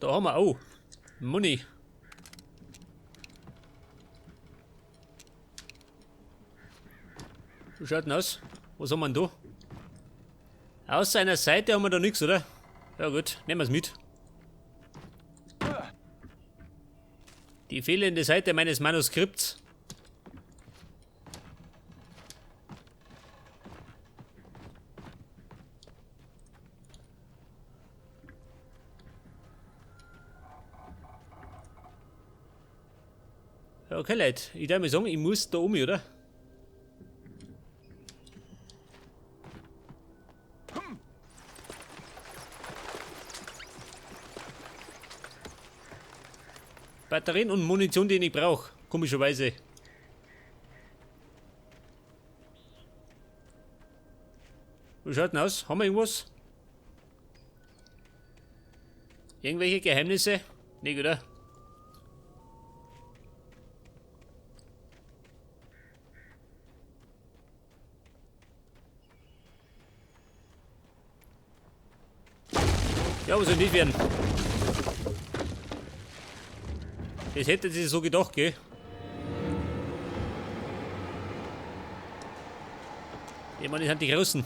Da haben wir auch Money. Wie schaut denn aus? Was haben wir denn da? Außer einer Seite haben wir da nichts, oder? Ja gut, nehmen wir's mit. Die fehlende Seite meines Manuskripts. Okay, Leute, ich darf mal sagen, ich muss da um, oder? Batterien und Munition, die ich nicht brauche, komischerweise. Wie schaut denn aus? Haben wir irgendwas? Irgendwelche Geheimnisse? Nicht, oder? Ja, was soll nicht werden? Das hätte sie so gedacht, gell? Ich meine, das sind die Großen.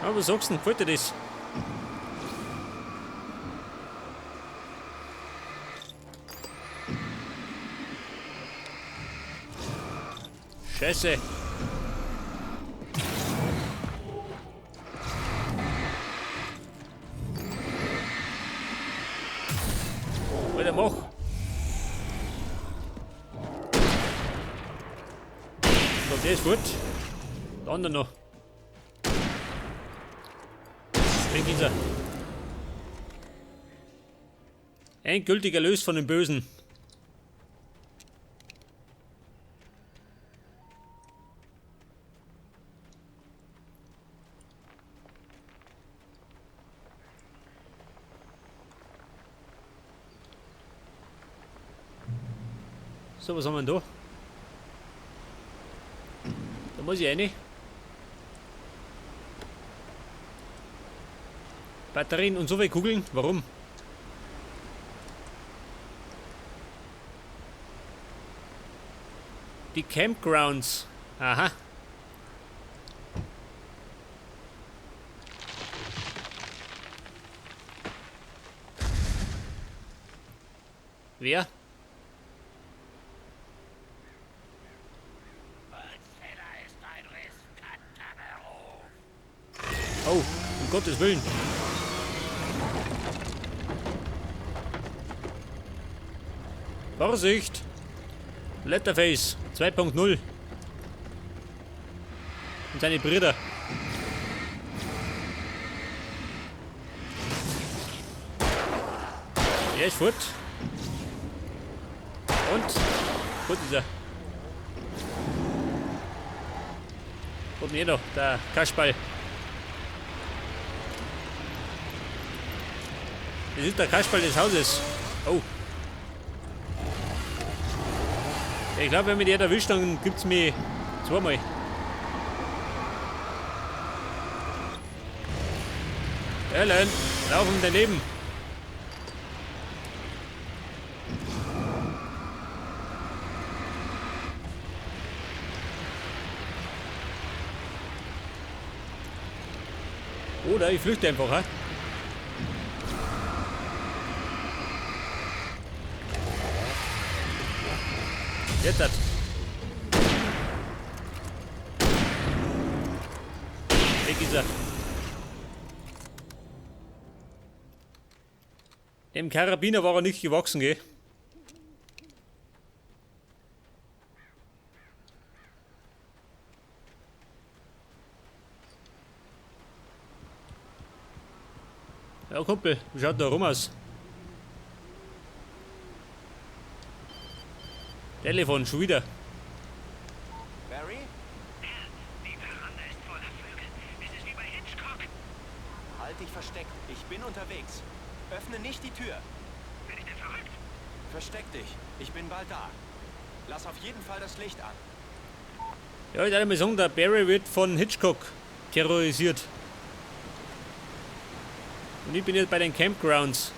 Ja, was sagst du denn? Gefällt dir das? Scheiße. Alter, mach. So, der ist gut. Der andere noch. Weg ist er. Endgültig erlöst von den Bösen. So, was haben wir denn da? Da muss ich rein. Batterien und so viele Kugeln? Warum? Die Campgrounds. Aha. Wer? Oh, um Gottes Willen. Vorsicht! Leatherface 2.0. Und seine Brüder. Er ist fort. Und gut ist er. Und mir noch, der Kasperl. Das ist der Kasperl des Hauses. Oh. Ich glaube, wenn mich der erwischt, dann gibt's mich zweimal. Ellen, lauf um dein Leben. Oder ich flüchte einfach, hä? Jetzt hat. Weg ist er. Dem Karabiner war er nicht gewachsen, gell? Ja, Kumpel, wie schaut da rum aus? Telefon, schon wieder. Barry? Die Veranda ist voller Vögel. Es ist wie bei Hitchcock. Halt dich versteckt. Ich bin unterwegs. Öffne nicht die Tür. Bin ich denn verrückt? Versteck dich. Ich bin bald da. Lass auf jeden Fall das Licht an. Ja, ich würde mal sagen, der Barry wird von Hitchcock terrorisiert. Und ich bin jetzt bei den Campgrounds.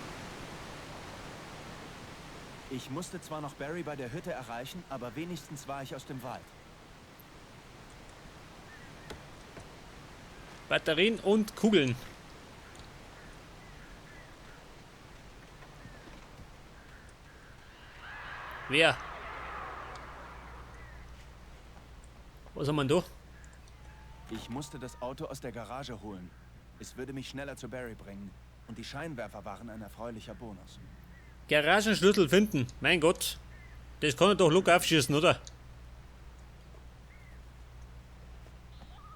Ich musste zwar noch Barry bei der Hütte erreichen, aber wenigstens war ich aus dem Wald. Batterien und Kugeln. Wer? Was haben wir denn da? Ich musste das Auto aus der Garage holen. Es würde mich schneller zu Barry bringen. Und die Scheinwerfer waren ein erfreulicher Bonus. Garagenschlüssel finden. Mein Gott. Das kann er doch locker aufschießen, oder?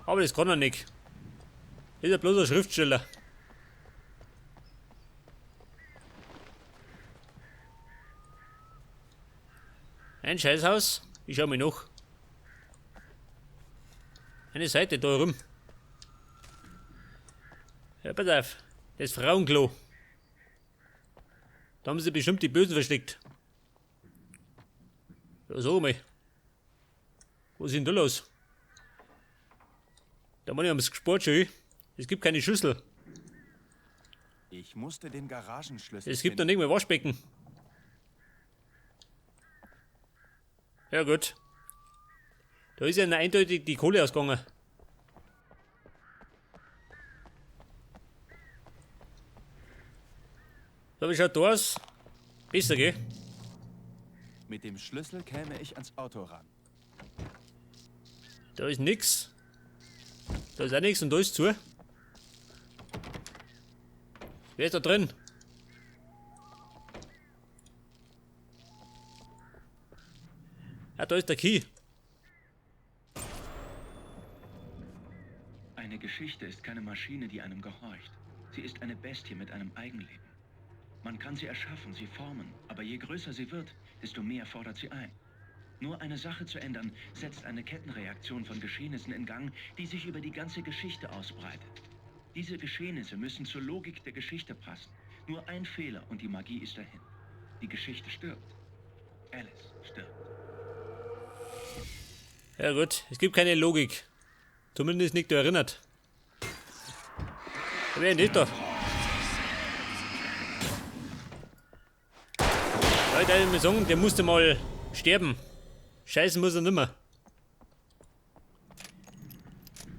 Aber das kann er nicht. Ist ja bloß ein Schriftsteller. Ein Scheißhaus. Ich schau mich noch. Eine Seite da rum. Ja, pass auf. Das Frauenklo. Da haben sie bestimmt die Bösen versteckt. Ja, sag mal. Was ist denn da los? Da meine ich, haben sie gespart schon. Es gibt keine Schüssel. Ich musste den Garagenschlüssel Es gibt noch nicht mehr Waschbecken. Ja gut. Da ist ja eindeutig die Kohle ausgegangen. So, wie schaut da aus? Besser, gell? Mit dem Schlüssel käme ich ans Auto ran. Da ist nix. Da ist auch nix und da ist zu. Wer ist da drin? Ah, da ist der Key. Eine Geschichte ist keine Maschine, die einem gehorcht. Sie ist eine Bestie mit einem Eigenleben. Man kann sie erschaffen, sie formen, aber je größer sie wird, desto mehr fordert sie ein. Nur eine Sache zu ändern, setzt eine Kettenreaktion von Geschehnissen in Gang, die sich über die ganze Geschichte ausbreitet. Diese Geschehnisse müssen zur Logik der Geschichte passen. Nur ein Fehler und die Magie ist dahin. Die Geschichte stirbt. Alice stirbt. Ja gut, es gibt keine Logik. Zumindest nicht erinnert. Wer ist denn da? Leute, ich muss sagen, der musste mal sterben. Scheißen muss er nimmer.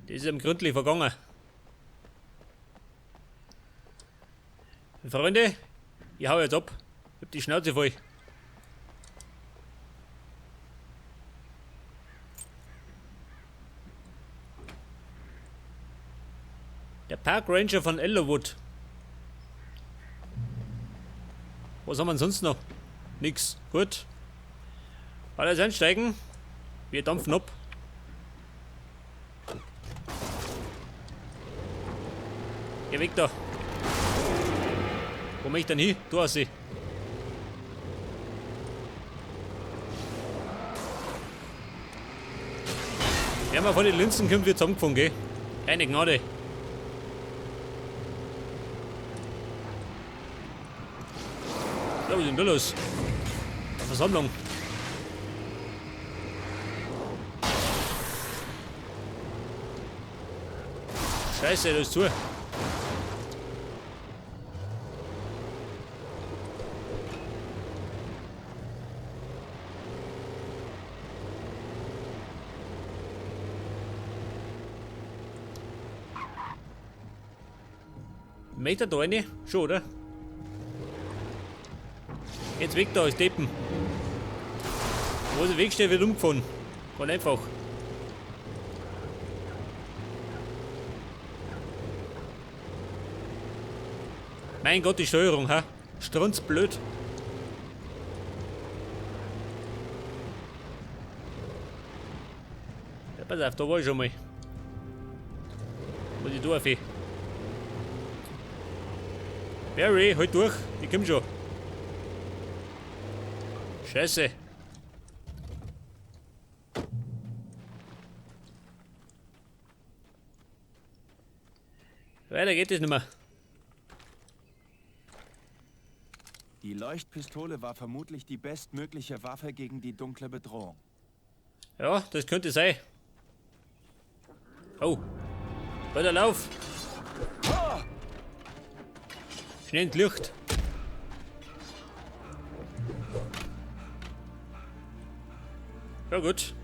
Das ist ihm gründlich vergangen. Freunde, ich hau jetzt ab. Ich hab die Schnauze voll. Der Park Ranger von Elderwood. Was haben wir denn sonst noch? Nix. Gut. Alles einsteigen. Wir dampfen ab. Geh weg da. Wo möchte ich denn hin? Du hast sie. Wir haben vor den Linsen kommen wir zusammengefahren, gell? Keine Gnade. So, was ist denn da los? Eine Versammlung. Scheiße, da ist zu. Meter da rein? Schon, oder? Jetzt weg da, ist Deppen. Wo sie wegsteht, wird umgefahren. Ganz einfach. Mein Gott, die Steuerung, ha? Strunzblöd. Ja, pass auf, da war ich schon mal. Muss ich da auf? Barry, halt durch, ich komm schon. Scheiße. Weiter geht es nicht mehr. Die Leuchtpistole war vermutlich die bestmögliche Waffe gegen die dunkle Bedrohung. Ja, das könnte sein. Oh. Weiter Lauf. Schnell in die Luft. Ja gut.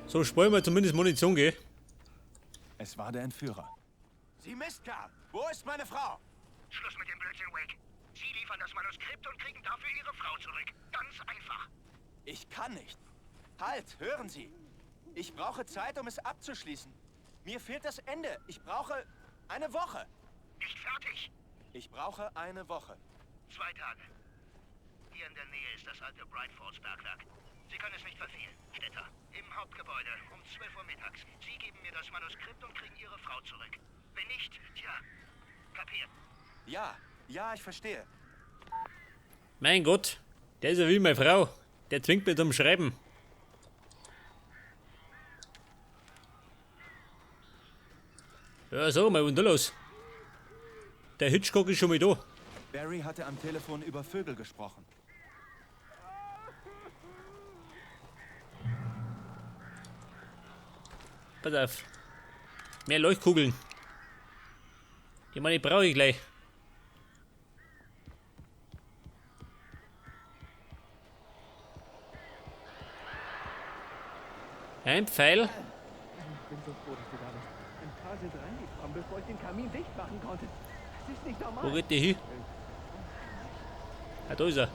So, sparen wir zumindest Munition, gell? Es war der Entführer. Sie Mistkerl! Wo ist meine Frau? Schluss mit dem Blödsinn, Wake. Sie liefern das Manuskript und kriegen dafür Ihre Frau zurück. Ganz einfach. Ich kann nicht. Halt, hören Sie. Ich brauche Zeit, um es abzuschließen. Mir fehlt das Ende. Ich brauche eine Woche. Nicht fertig. Ich brauche eine Woche. 2 Tage. Hier in der Nähe ist das alte Bright Falls Bergwerk. Sie können es nicht verfehlen, Stetter. Im Hauptgebäude um 12 Uhr mittags. Sie geben mir das Manuskript und kriegen Ihre Frau zurück. Wenn nicht, tja, kapiert. Ja, ja, ich verstehe. Mein Gott, der ist ja wie meine Frau. Der zwingt mich zum Schreiben. Ja, sag mal, was ist denn da los? Der Hitchcock ist schon mal da. Barry hatte am Telefon über Vögel gesprochen. Pass auf. Mehr Leuchtkugeln. Die meine brauche ich gleich. Ein Pfeil. Ich bin so froh, dass du da bist. Ein paar sind reingekommen, bevor ich den Kamin dicht machen konnte. Das ist nicht normal. Wo geht der hin? Ah, da ist er.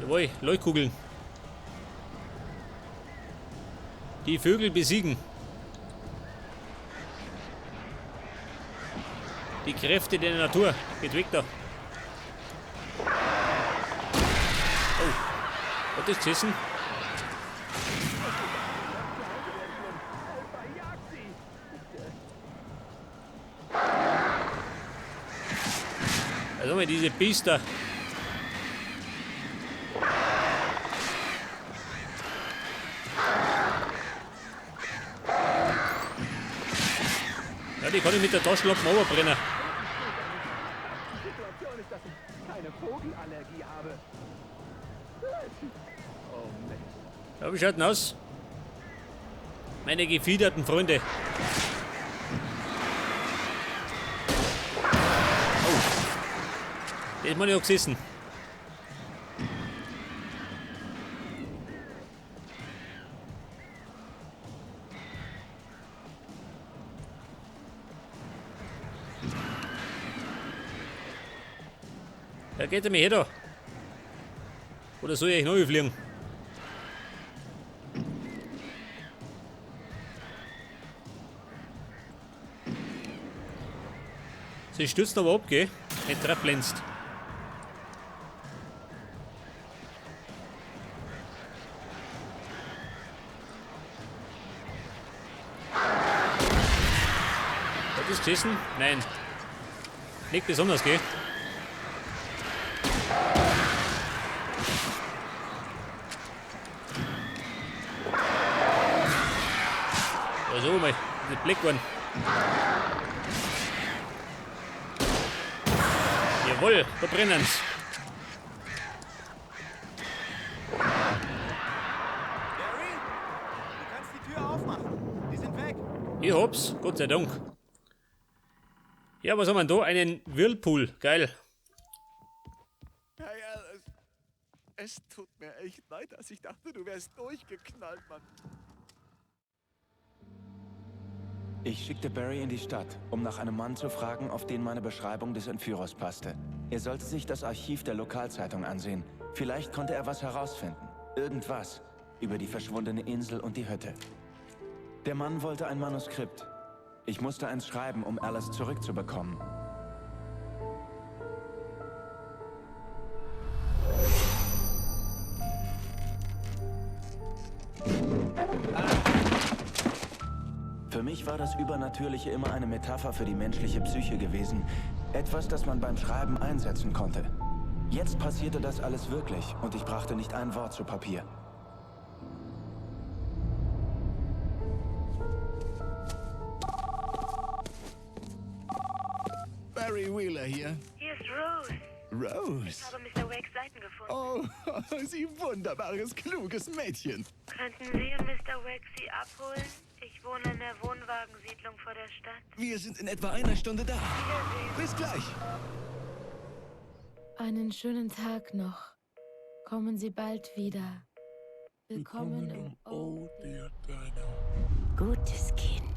Jawohl, Leuchtkugeln. Die Vögel besiegen. Die Kräfte der Natur. Geht weg da. Oh. Hat das gesessen? Also mal diese Biester. Ja, die kann ich mit der Taschenlampe runterbrennen. Die Situation ist, dass ich keine Vogelallergie habe. Oh Mist. Ja, wie schaut denn aus? Meine gefiederten Freunde. Oh. Das ist mir nicht gesessen. Ja, geht er mir her da? Oder soll ich euch neu fliegen? Sie stürzen aber ab, gell? Wenn du drauf. Hat das gesessen? Nein. Nicht besonders, gell? Also mal, die Blick geworden. Jawohl, da brennen's. Barry, du kannst die Tür aufmachen. Die sind weg. Ich hab's, Gott sei Dank. Ja, was haben wir denn da? Einen Whirlpool. Geil. Ja, ja, es tut mir echt leid, dass ich dachte, du wärst durchgeknallt, Mann. Ich schickte Barry in die Stadt, um nach einem Mann zu fragen, auf den meine Beschreibung des Entführers passte. Er sollte sich das Archiv der Lokalzeitung ansehen. Vielleicht konnte er was herausfinden. Irgendwas über die verschwundene Insel und die Hütte. Der Mann wollte ein Manuskript. Ich musste eins schreiben, um Alice zurückzubekommen. Für mich war das Übernatürliche immer eine Metapher für die menschliche Psyche gewesen. Etwas, das man beim Schreiben einsetzen konnte. Jetzt passierte das alles wirklich und ich brachte nicht ein Wort zu Papier. Barry Wheeler hier. Hier ist Ruth. Rose. Ich habe Mr. Wakes Seiten gefunden. Oh, Sie wunderbares, kluges Mädchen. Könnten Sie und Mr. Wake sie abholen? Ich wohne in der Wohnwagensiedlung vor der Stadt. Wir sind in etwa einer Stunde da. Wiedersehen. Bis gleich. Einen schönen Tag noch. Kommen Sie bald wieder. Willkommen im Oh Gutes Kind.